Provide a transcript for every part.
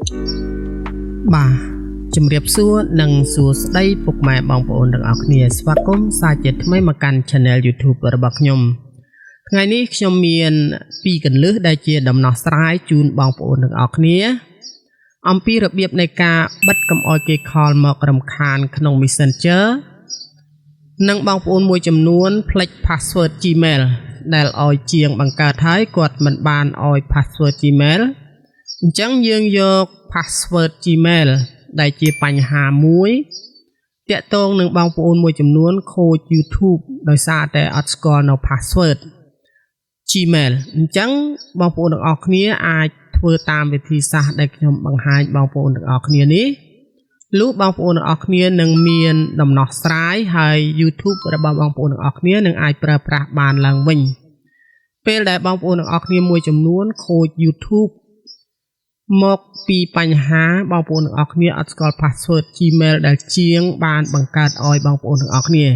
បាទជំរាបសួរនិងសួស្តីពុកម៉ែបងប្អូនទាំងអស់គ្នាស្វាគមន៍សាជាថ្មីមកកាន់ Channel YouTube របស់ខ្ញុំថ្ងៃនេះខ្ញុំមានពីរកន្លឹះដែលជាដំណោះស្រាយជូនបងប្អូនទាំងអស់គ្នាអំពីរបៀបនៃការបិទកុំឲ្យគេ call មករំខានក្នុង Messenger និងបងប្អូនមួយចំនួនភ្លេច password Gmail ដែលឲ្យជាងបង្កើតហើយគាត់មិនបានឲ្យ password Gmail អញ្ចឹងយើងយក password Gmail ដែលជាបញ្ហាមួយតាក់ទងនឹងបងប្អូនមួយចំនួនខូច YouTube ដោយសារតែអត់ស្គាល់នៅ password Gmail អញ្ចឹងបងប្អូនទាំងអស់គ្នាអាចធ្វើតាមវិធីសាស្ត្រដែលខ្ញុំបង្ហាញបងប្អូនទាំងអស់គ្នានេះលុះបងប្អូនទាំងអស់គ្នានឹងមានដំណោះស្រាយហើយ YouTube របស់បងប្អូនទាំងអស់គ្នានឹងអាចប្រើប្រាស់បានឡើងវិញពេលដែលបងប្អូនទាំងអស់គ្នាមួយចំនួនខូច YouTube មកពីបញ្ហាបងប្អូនទាំងអស់គ្នាអត់ស្គាល់ password Gmail ដែលជាងបានបង្កើតឲ្យបងប្អូនទាំងអស់គ្នា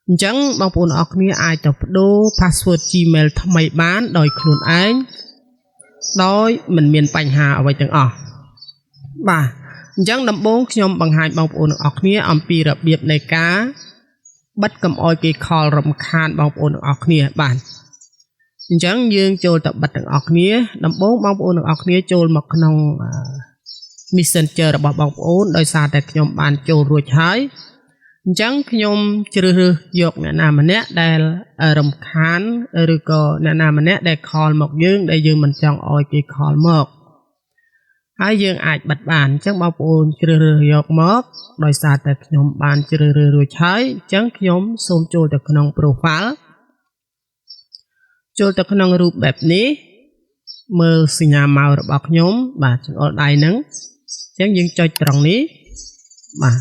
អញ្ចឹងបងប្អូនទាំងអស់គ្នាអាចទៅប្ដូរ password Gmail ថ្មីបានដោយខ្លួនឯងដោយមិនមានបញ្ហាអ្វីទាំងអស់បាទអញ្ចឹងដំបូងខ្ញុំបង្ហាញបងប្អូនទាំងអស់គ្នាអំពីរបៀបនៃការបិទកុំឲ្យគេ call រំខានបងប្អូនទាំងអស់គ្នាបាទអញ្ចឹងយើងចូលទៅបិទទាំងអស់គ្នាដំបូងបងប្អូនទាំងអស់គ្នាចូលមកក្នុង Messenger របស់បងប្អូនដោយសារតែខ្ញុំបានចូលរួចហើយអញ្ចឹងខ្ញុំជ្រើសរើសយកអ្នកណាម្នាក់ដែលរំខានឬក៏អ្នកណាម្នាក់ដែល call មកយើងដែលយើងមិនចង់ឲ្យគេ call មកហើយយើងអាចបិទបានអញ្ចឹងបងប្អូនជ្រើសរើសយកមកដោយសារតែខ្ញុំបានជ្រើសរើសរួចហើយអញ្ចឹងខ្ញុំសូមចូលទៅក្នុង profile ចូលទៅក្នុងរូបបែបនេះមើលសញ្ញាម៉ៅរបស់ខ្ញុំបាទចង្អុលដៃហ្នឹងអញ្ចឹងយើងចុចត្រង់នេះបាទ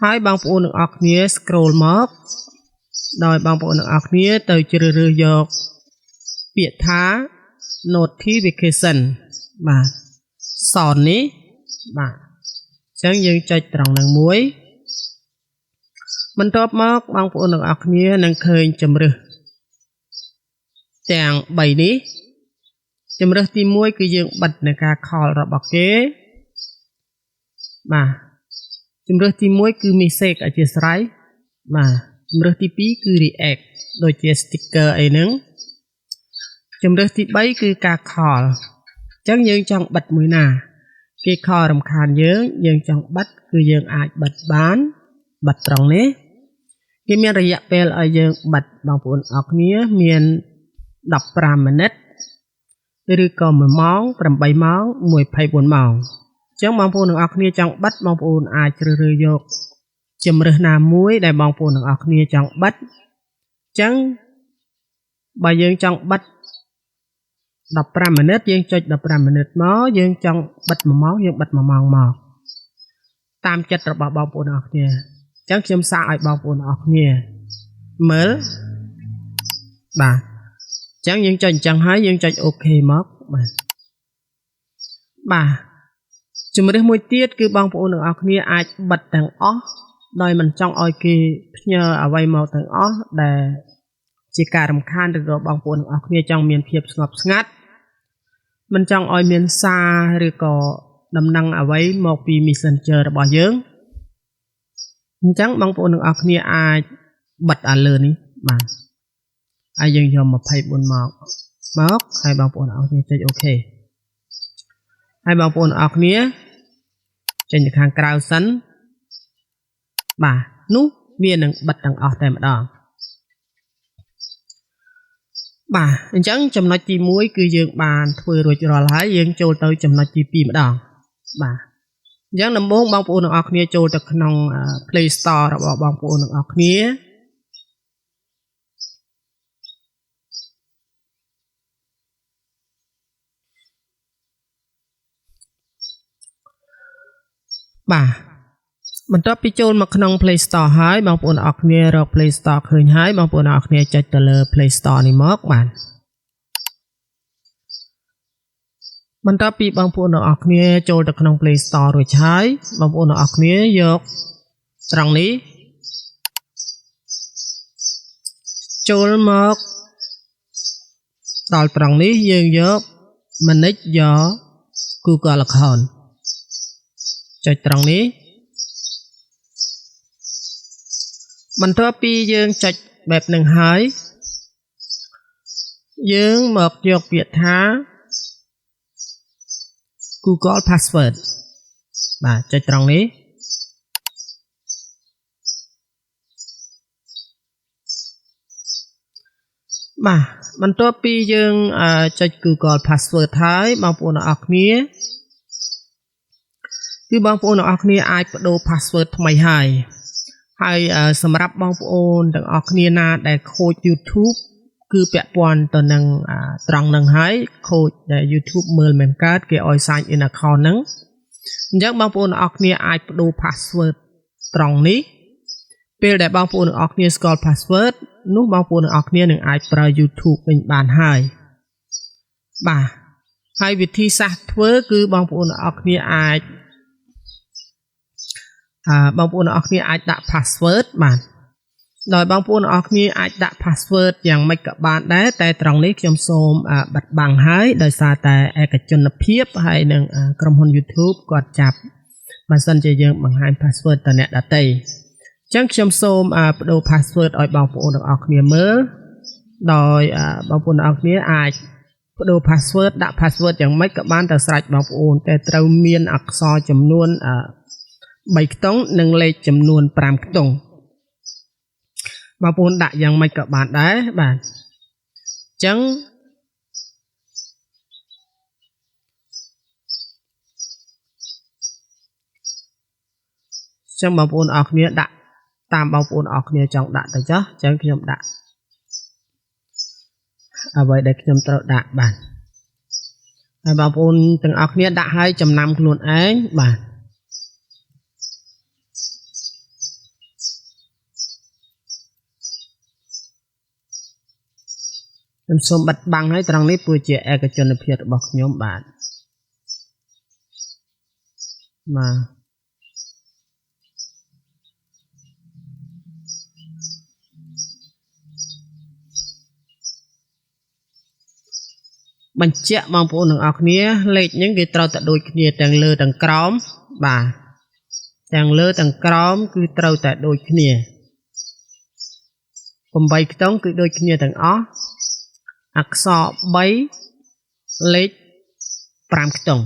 ហើយបងប្អូនទាំងអស់គ្នា scroll មកដោយបងប្អូនទាំងអស់គ្នាទៅជ្រើសរើសយកពាក្យថា notification បាទ sound នេះបាទអញ្ចឹងយើងចុចត្រង់នឹងមួយបន្ទាប់មកបងប្អូនទាំងអស់គ្នានឹងឃើញជំរើសទាំង3នេះជំរើសទី1គឺយើងបិទនៅការ call របស់គេបាទជំរើសទី1គឺ message អធ្យាស្រ័យបាទជំរើសទី2គឺ react ដូចជា sticker អីហ្នឹងជំរើសទី3គឺការ call អញ្ចឹងយើងចង់បិទមួយណាគេ call រំខានយើងយើងចង់បិទគឺយើងអាចបិទបានបិទត្រង់នេះគេមានរយៈពេលឲ្យយើងបិទបងប្អូនអរគ្នាមាន15မိနစ်ឬក៏1ម៉ោង8ម៉ោង24ម៉ោងអញ្ចឹងបងប្អូនទាំងអស់គ្នាចង់បិទបងប្អូនអាចជ្រើសរើសយកជំរើសណាមួយដែលបងប្អូនទាំងអស់គ្នាចង់បិទអញ្ចឹងបើយើងចង់បិទ15မိနစ်យើងចុច15မိနစ်មកយើងចង់បិទ1ម៉ោងយើងបិទ1ម៉ោងមកតាមចិត្តរបស់បងប្អូនទាំងអស់គ្នាអញ្ចឹងខ្ញុំសាកឲ្យបងប្អូនទាំងអស់គ្នាមើលបាទអញ្ចឹងយើងចុចអញ្ចឹងហើយយើងចុច OK មកបាទបាទជំរើសមួយទៀតគឺបងប្អូនទាំងអស់គ្នាអាចបិទទាំងអស់ដោយមិនចង់ឲ្យគេផ្ញើអ្វីមកទាំងអស់ដែលជាការរំខានឬក៏បងប្អូនទាំងអស់គ្នាចង់មានភាពស្ងប់ស្ងាត់មិនចង់ឲ្យមានសារឬក៏ដំណឹងអ្វីមកពី Messenger របស់យើងអញ្ចឹងបងប្អូនទាំងអស់គ្នាអាចបិទអាលើនេះបាទហើយយើងយក24មកមកហើយបងប្អូនទាំងអស់គ្នាចុច OK ហើយបងប្អូនទាំងអស់គ្នាចេញទៅខាងក្រៅសិនបាទនោះវានឹងបិទទាំងអស់តែម្ដងបាទអញ្ចឹងចំណុចទី1គឺយើងបានធ្វើរួចរាល់ហើយយើងចូលទៅចំណុចទី2ម្ដងបាទអញ្ចឹងដំបូងបងប្អូនទាំងអស់គ្នាចូលទៅក្នុង Play Store របស់បងប្អូនទាំងអស់គ្នាបាទបន្ទាប់ពីចូលមកក្នុង Play Store ហើយបងប្អូនអរគ្នារក Play Store ឃើញហើយបងប្អូនអរគ្នាចុចទៅលើ Play Store នេះមកបាទបន្ទាប់ពីបងប្អូនអរគ្នាចូលទៅក្នុង Play Store រួចហើយបងប្អូនអរគ្នាយកត្រង់នេះចូលមកដល់ត្រង់នេះយើងយក manage your Google account ចុចត្រង់នេះបន្ទាប់ពីយើងចុចបែបនឹងហើយយើងមកយកពាក្យថា Google password បាទចុចត្រង់នេះបាទបន្ទាប់ពីយើងចុច Google password ហើយបងប្អូនទាំងអស់គ្នាគឺបងប្អូនទាំងអស់គ្នាអាចប្ដូរ password ថ្មីហើយហើយសម្រាប់បងប្អូនទាំងអស់គ្នាណាដែលខូច YouTube គឺពាក់ព័ន្ធទៅនឹងត្រង់នឹងហើយខូចដែល YouTube មើលមិនកើតគេឲ្យ sign in account ហ្នឹងអញ្ចឹងបងប្អូនទាំងអស់គ្នាអាចប្ដូរ password ត្រង់នេះពេលដែលបងប្អូនទាំងអស់គ្នាស្គាល់ password នោះបងប្អូនទាំងអស់គ្នានឹងអាចប្រើ YouTube វិញបានហើយបាទហើយវិធីសាស្ត្រធ្វើគឺបងប្អូនទាំងអស់គ្នាអាចអឺបងប្អូនទាំងអស់គ្នាអាចដាក់ password បាទដោយបងប្អូនទាំងអស់គ្នាអាចដាក់ password យ៉ាងម៉េចក៏បានដែរតែត្រង់នេះខ្ញុំសូមបិទបាំងហើយដោយសារតែឯកជនភាពហើយនឹងក្រុមហ៊ុន YouTube គាត់ចាប់បើសិនជាយើងបង្ហាញ password ទៅអ្នកដទៃអញ្ចឹងខ្ញុំសូមប្ដូរ password ឲ្យបងប្អូនទាំងអស់គ្នាមើលដោយបងប្អូនទាំងអស់គ្នាអាចប្ដូរ password ដាក់ password យ៉ាងម៉េចក៏បានតែស្រេចបងប្អូនតែត្រូវមានអក្សរចំនួន3ខ្ទង់និងលេខចំនួន5ខ្ទង់បងប្អូនដាក់យ៉ាងម៉េចក៏បានដែរបាទអញ្ចឹងចឹងបងប្អូនអរគ្នាដាក់តាមបងប្អូនអរគ្នាចង់ដាក់ទៅចុះអញ្ចឹងខ្ញុំដាក់អ្វីដែលខ្ញុំត្រូវដាក់បាទហើយបងប្អូនទាំងអស់គ្នាដាក់ឲ្យចំណាំខ្លួនឯងបាទខ្ញុំសូមបិទបាំងឲ្យត្រង់នេះព្រោះជាឯកជនភាពរបស់ខ្ញុំបាទបាទបញ្ជាក់បងប្អូនទាំងអស់គ្នាលេខហ្នឹងគេត្រូវតែដូចគ្នាទាំងលើទាំងក្រោមបាទទាំងលើទាំងក្រោមគឺត្រូវតែដូចគ្នា8ខ្ទង់គឺដូចគ្នាទាំងអស់អក្សរ3លេខ5ខ្ទង់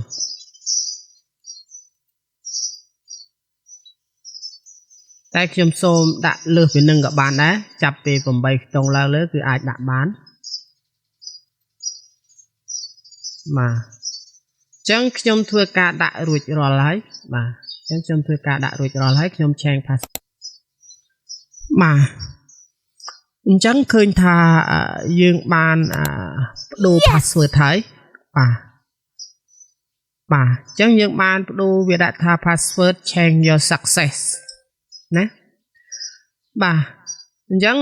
តែខ្ញុំសូមដាក់លើសពីនឹងក៏បានដែរចាប់ពី8ខ្ទង់ឡើងលើគឺអាចដាក់បានបាទអញ្ចឹងខ្ញុំធ្វើការដាក់រួចរាល់ហើយបាទអញ្ចឹងខ្ញុំធ្វើការដាក់រួចរាល់ហើយខ្ញុំ change pass បាទអញ្ចឹងឃើញថាយើងបានប្ដូរ password ហើយបាទបាទអញ្ចឹងយើងបានប្ដូរវាដាក់ថា password change your success ណាបាទអញ្ចឹង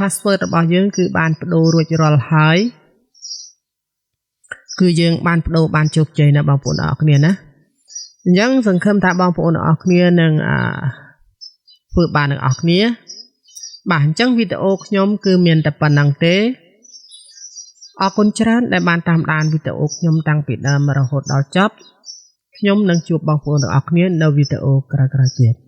password របស់យើងគឺបានប្ដូររួចរាល់ហើយគឺយើងបានប្ដូរបានជោគជ័យណាបងប្អូនអរគ្នាណាអញ្ចឹងសង្ឃឹមថាបងប្អូនអរគ្នានឹងធ្វើបានទាំងអស់គ្នាបាទអញ្ចឹងវីដេអូខ្ញុំគឺមានតែប៉ុណ្្នឹងទេអរគុណច្រើនដែលបានតាមដានវីដេអូខ្ញុំតាំងពីដើមរហូតដល់ចប់ខ្ញុំនឹងជួបបងប្អូនទាំងអស់គ្នានៅវីដេអូក្រោយៗទៀត។